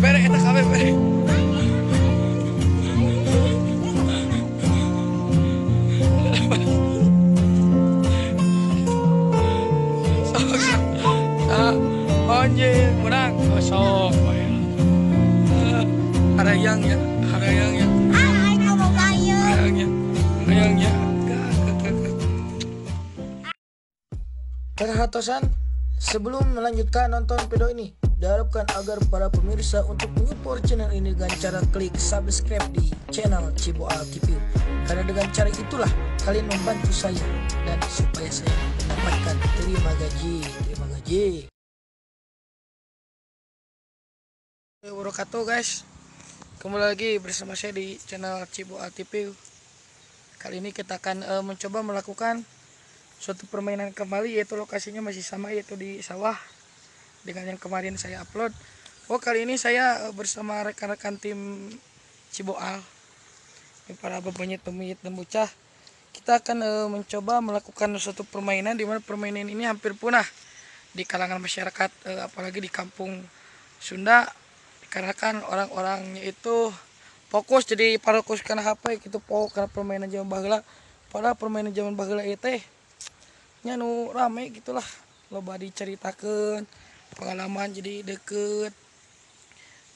Bere eta kabeh bere. Anjir, menang. Sok bae. Harayang ya, harayang ya. Harayang ya. Harayang ya. Perhatosan, sebelum melanjutkan nonton video ini, diharapkan agar para pemirsa untuk menyupport channel ini dengan cara klik subscribe di channel Ciboal TV. Karena dengan cara itulah kalian membantu saya dan supaya saya mendapatkan terima gaji. Terima gaji. Wabarakatuh guys, kembali lagi bersama saya di channel Ciboal TV. Kali ini kita akan mencoba melakukan suatu permainan kembali, yaitu lokasinya masih sama, yaitu di sawah dengan yang kemarin saya upload. Oh, kali ini saya bersama rekan-rekan tim Ciboal, para bebenyit-benyit dan bocah. Kita akan mencoba melakukan suatu permainan di mana permainan ini hampir punah di kalangan masyarakat, apalagi di kampung Sunda. Karena kan orang-orangnya itu fokus jadi fokus karena HP gitu, fokus karena permainan zaman baheula. Padahal permainan zaman baheula ieu teh nya nu rame gitulah, loba diceritakeun pengalaman jadi deket,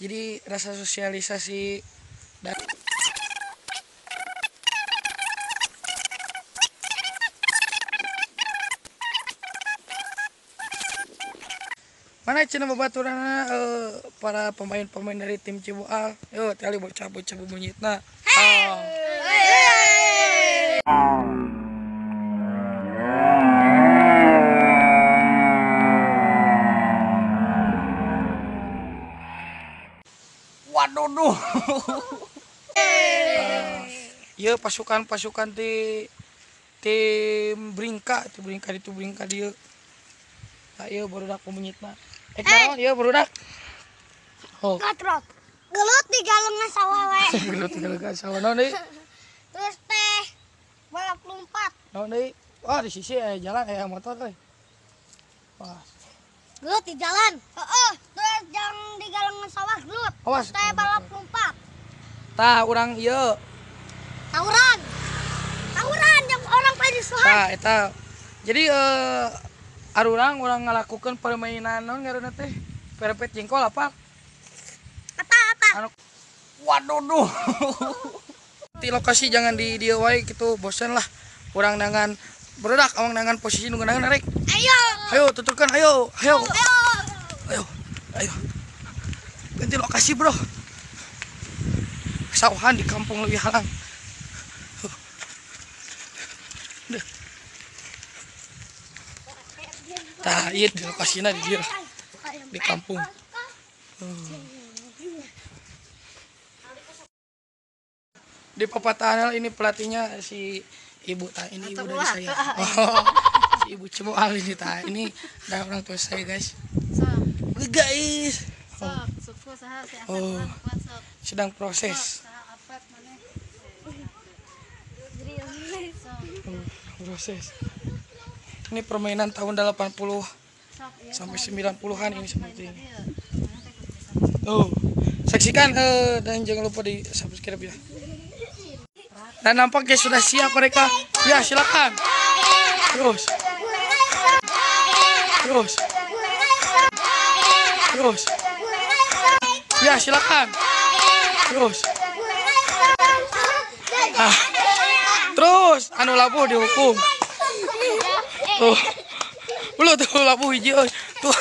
jadi rasa sosialisasi dan mana cenah babaturana para pemain-pemain dari tim Ciboal. Yo, tali bocah-bocah bunyitna. Oh. Waduh duh. Ieu pasukan-pasukan di tim Bringka, itu Bringka itu Bringka dieu. Tah ieu barudak peminyitna. Naon ieu barudak? Oh. Katrot. Gelut di galengan sawah we. Gelut di galengan sawah naon deui? Terus teh balap lompat. Naon deui? Wah, di sisi jalan aya motor euy. Wah. Gelut di jalan. Heeh, terus jang di galengan sawah gelut. Awas. Teh balap lompat. Tah urang ieu. Tawuran. Tawuran yang orang pada suhan. Tah eta. Jadi arurang urang ngalakukeun permainan naon ngaranna teh? Perepet jengkol apa? Apa-apa. Anu waduh duh. Di lokasi jangan di dieu wae gitu, bosen lah. Urang nangan barudak awang nangan posisi nu ngeunaheun arek. Ayo. Ayo tuturkan ayo, ayo. Ayo. Ayo. Ganti lokasi, Bro. Sawahan di kampung Leuwih Halang. Duh. Tah, ieu di lokasina di dieu. Di kampung. Di Papatanel ini pelatihnya si Ibu, tah ini ibu dari saya. Oh, si Ibu Ciboal ini tah. Ini dari orang tua saya, guys. Oke, guys. Oh. Oh. Sedang proses. Oh, proses. Ini permainan tahun 80 sampai 90-an ini seperti ini. Tuh, saksikan dan jangan lupa di subscribe ya. Dan nampaknya sudah siap mereka. Ya, silakan. Terus. Terus. Terus. Ya, silakan. Terus. Ah. Terus anu labuh dihukum. Tuh. Belum tuh labuh hiji euy. Tuh.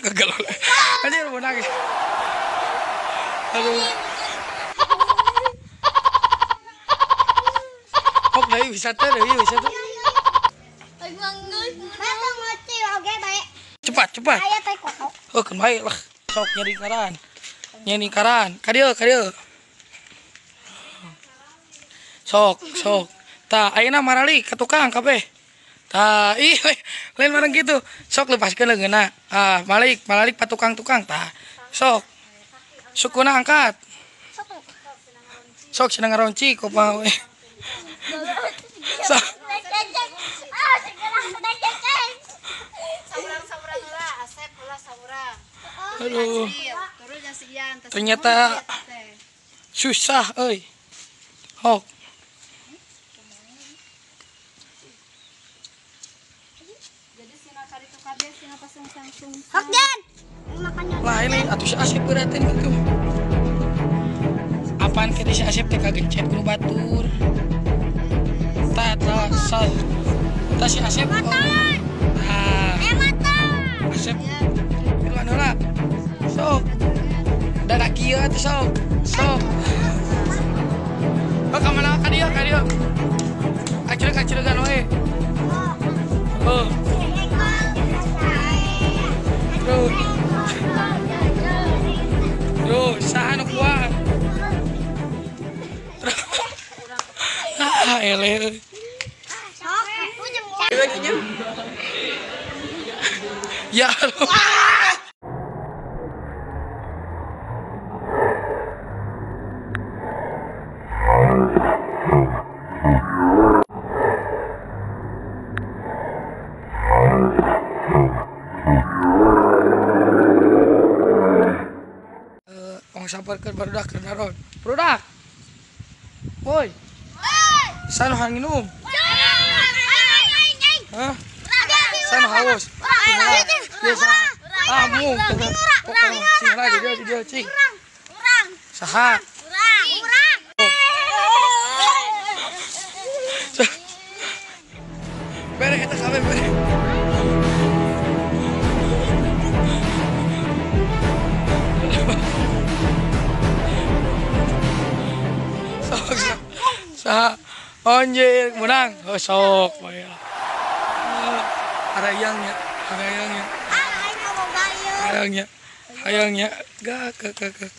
Gagal. Anjir mau nangis. Aduh. Kok deui bisa teh deui bisa teh. Cepat, cepat. Oh, keun bae lah. Sok nyeri karan. Nyeri karan. Ka dieu, ka dieu. Sok, sok. Tah, ayeuna marali ka tukang kabeh. Tah, ih, lain bareng gitu. Sok lepaskeun leungeunna. Ah, malik, malalik patukang-tukang tah. Sok. Sukuna angkat. Sok cenah ngaronci kumaha we. Sok. Aduh. Ternyata susah euy. Hok. Lah ini atuh si Asep berarti gitu. Apaan kita si Asep teh kagencet kudu batur. Tah tah sal. Tah si Asep. Tah. Asep. Keluar heula. Sok. Da kieu atuh sok. Sok. Oh, ka mana ka dieu ka dieu. Acreg-acregan we. Oh. Terus. Terus, saha nu kuat? Ah, eleh. Ya Allah. Sabarkeun barudak keur naron. Barudak. Woi. Sanu hayang nginum. Hah? Sanu haus. Ah, mung. Sing lagi dia dia cing. Saha? Bere eta kabeh bere. Saha anjir menang. Oh, sok bae. Harayangnya, harayangnya. Hayangnya. Hayangnya. Gak gak.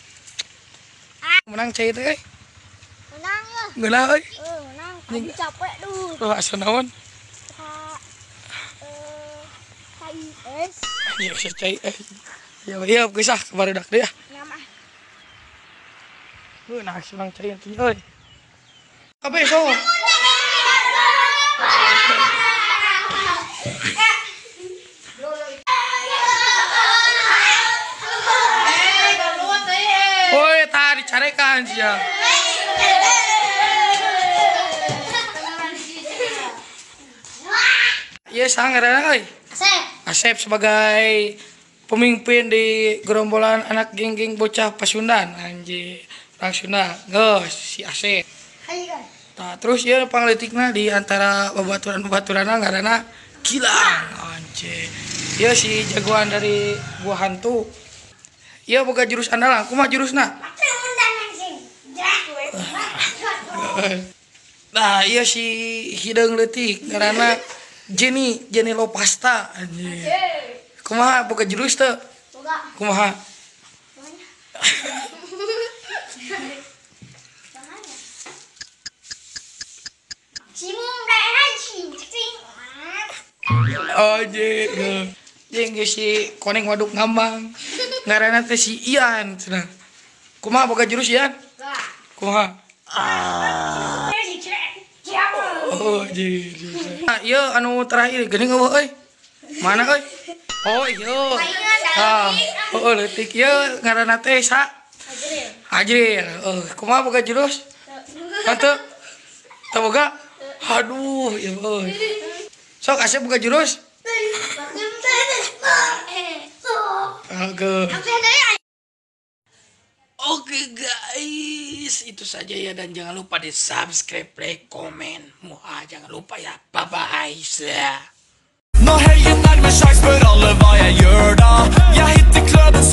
Menang cai teh euy. Menang ya. Ngeunah euy. Menang. Tapi capek duh. Tuh asa naon? Cai es. Iya, cai es. Ya, iya geus ah barudak deui ah. Nyamah. Heuh, nah senang cai atuh euy. Kabeh sok. Woi, tah dicarekan sia. Ieu saha ngaranna euy? Asep. Asep sebagai pemimpin di gerombolan anak geng-geng bocah Pasundan anjir. Orang Sunda, geus si Asep. Nah, terus ya pangleutikna di antara babaturan-babaturanna ngaranna Gilang anjir. Ieu si jagoan dari gua hantu. Ieu boga jurus andalan, kumaha jurusna? Nah, ieu si hideung leutik ngaranna Jenny, Jenny Lopasta anjir. Kumaha boga jurus teu? Boga. Kumaha? Anjir. Jeung si koneng waduk ngambang. Ngaranna teh si Ian cenah. Kumaha boga jurus Ian? Kumaha? Oh, anjir. Nah, ieu anu terakhir geuning eueuh euy. Mana euy? Oh, ieu. Ah, oh leutik ieu ngaranna teh sa? Ajril. Heuh, kumaha boga jurus? Henteu. Teu boga? Aduh, ieu euy. Sok Asep boga jurus? Oke. Oke guys, itu saja ya, dan jangan lupa di subscribe, like, komen. Muah, jangan lupa ya. Bye bye. Når helgen nærmer seg, spør alle hva jeg gjør da. Jeg hitter kløben som